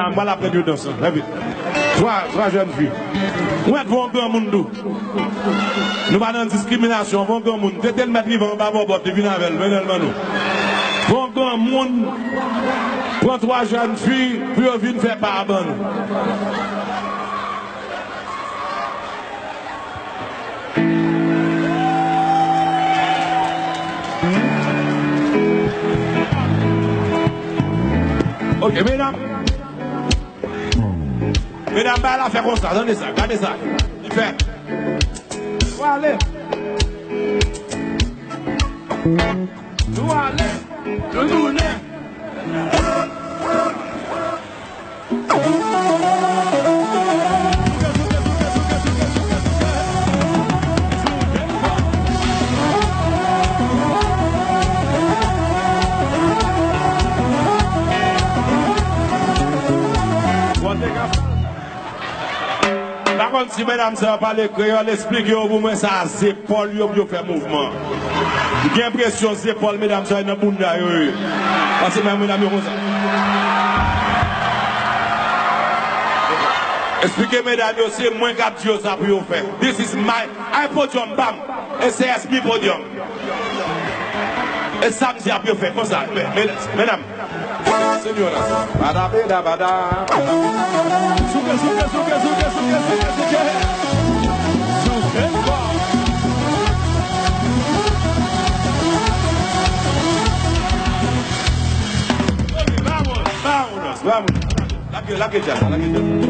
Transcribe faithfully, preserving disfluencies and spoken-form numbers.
M pral aprann yon dans. Leve. Twa, twa jèn fi. Mwen, vin yon granmoun tou. Nou pa nan diskriminasyon, vin yon granmoun. Tete l mèt rive anba bòbòt, li vin avè l, mennen l ban nou. Vin yon granmoun, pran twa jèn fi, pou yo vin fè pa a ban nou. Ok, medam. Medam, bay la fè konsa, tande sa, gade sa. Li fè. Nou ale. Nou ale. Nou tounen. M pa konn si medam sa yo pale kreyòl, esplike yo pou mwen sa zepòl yo pou yo fè mouvman. M gen enpresyon zepòl medam sa yo nan bounda yo ye. Pase men medam yo konsa. Esplike medam yo se mwen k ap di yo sa pou yo fè. This is my, I podium, bam. E se S B podium. E sa misye ap yo fè konsa. Men, men, medam. Senyora. Bada beda bada. Souke, souke, souke, souke, souke, souke, souke. Souke ankò. Ok, vamos, vámonos, vamos. Lage, lage djaz la, lage djaz la.